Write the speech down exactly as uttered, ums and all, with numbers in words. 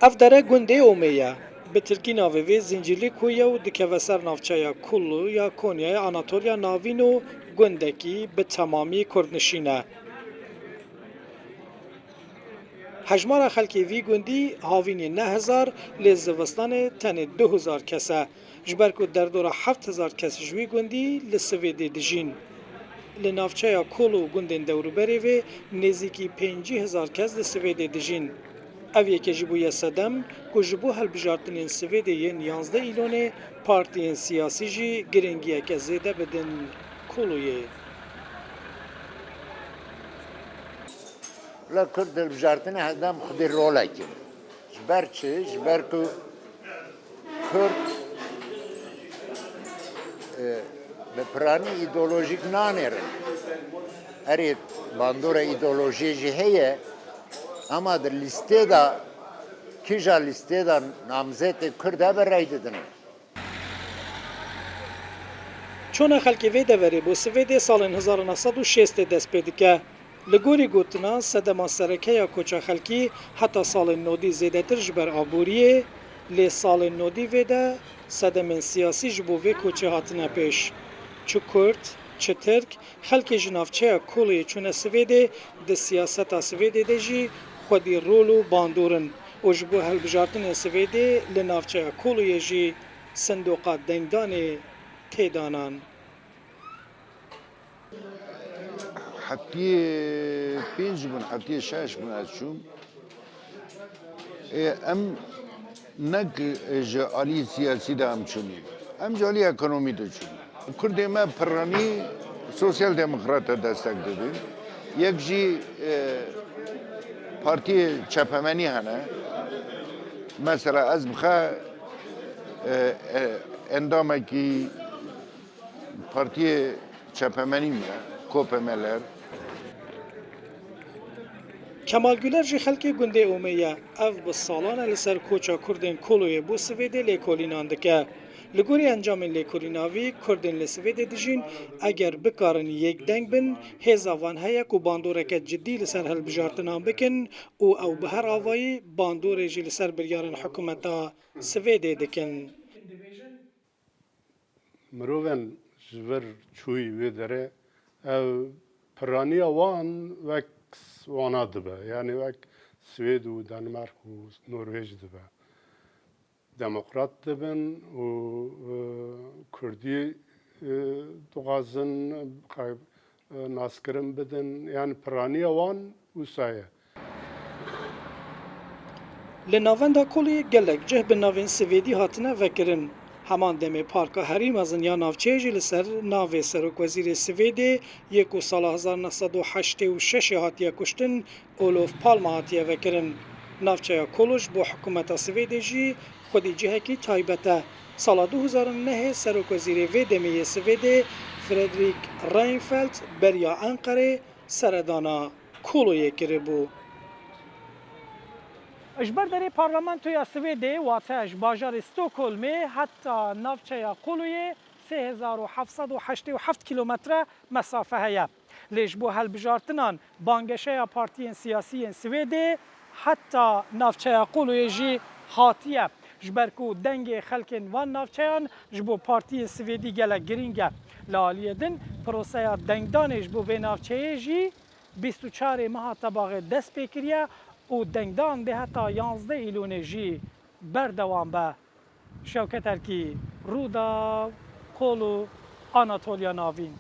Ev dere gundê Omê ye. Bi tirkî navê vê Zincirlikuyu ye û dikeve ser navçeya Kulu ya Konyayê Anatoliya Navîn û gundekî bi temamî kurdnişîn e. Hejmara xelkê vî gundî havînê neh hezar, lê zivistanê tenê du hezar kes e. Ji ber ku derdora heft hezar kes ji wî gundî li Sivêdê dijîn. Li navçeya Kol û gundên dewrûberê vê nêzîkî pêncî hezar kes li Sivêdê dijîn. Ev yeke jî bûye sedem ku ji bo hilbijartinên Sivêdê yên yanzdeh Îlonê partiyên siyasî jî giringiyeke zêde bidin Koluyê. Wela Kurd hilbijartinê herdem xwedî rolek in. Ji ber çi? Ji ber ku Kurd, e, bi piranî îdeolojîk nanêrin. Erê, bandora îdeolojiyê jî heye, ama di lîstê de, kîja lîstê de namzetê Kurd hebe rey didin. Çona xelkê vê deverê bo Sivêdê salên hezar û neh sed û şêstê dest pê dike. Li gorî gotinan, sedema sereke ya koça xelkî heta salên nodî zêdetir ji ber aboriyê, lê salên nodî vê de sedemên siyasî ji bo vê koçê hatine pêş. Çi Kurd, çi Tirk, xelkê ji navçeya Koluyê çûne Sivêdê, di siyaseta Sivêdê de jî xwedî rol û bandor in û ji bo hilbijartinên Sivêdê li navçeya Koluyê jî sindoqa dengdanê tê danan. Heftiyê pênc bûn, heftiyê şeş bûn ez çûm. Ê, em nek ji alî siyasî de em çûnî. Em ji alî ekonomî de çûnî. Kurdê me piranî sosyal demokrata destek didin. Yek jî, e, partiyê çepemenî hene. Mesela ez bixe, e, e, endamekî Partiyê çepemenî me, Kopemeler. Kemal Güler jî xelkê gundê Omê ye. Ev bi salan e li ser koça Kurdên Koloyê bo Sivêdê lêkolînan dike. Li gorî encamên lêkolîna vî, Kurdên li Sivêdê dijîn, eger bikarin yekdeng bin, hêza van heye ku bandoreke cidî li ser hilbijartinan bikin û ew bi her avayî bandorê jî li ser biryarên hikûmeta Sivêdê dikin. Mirovên ji vir çûyî wê derê, ev piraniya wan wek wana dibe, yanî wek Swêd û Danimark û Norwêc dibe. Demokrat dibin û, e, Kurdî, e, dixwazin, e, naskirin bidin, yanî piraniya wan wisa ye. Li navenda Kolê gelek cih bi navên Swêdî hatine vekirin. Heman demê Parka Herî Mezin ya navçeyê jî li ser navê Serokwezîrê Swêdê yê ku sala hezar neh sed û heştê û şeş hatiye kuştin, Olof Palme hatiye vekirin. Navçeya Kolo ji bo hikûmeta Swêdê jî xwedî cihekî taybet e. Sala du hezar û nehê Serokwezîrê vê demê yê Swêdê Fredrik Reinfeldt beriya Enqerê seredana Koloyê kiribû. Ji ber derê parlamentoya Swêdê, wate ji bajarê Stockholmê heta navçeya Koloyê sê hezar û heft sed û heştê û heft kîlometre mesafe heye. Lê ji bo hilbijartinan bangeşeya partiyên siyasî yên Swêdê heta navçeya Koloyê jî hatiye. Ji ber ku dengê xelkên van navçeyan ji bo partiyên Swêdî gelek girîng e. Li aliyê din, proseya dengdanê ji bo vê navçeyê jî bîst û çarê meha Tebaxê dest pê kiriye û dengdan dê heta yanzdeh Îlonê jî berdewam be. Şewket Erkî, Rûdaw, Kolo, Anatoliya Navîn.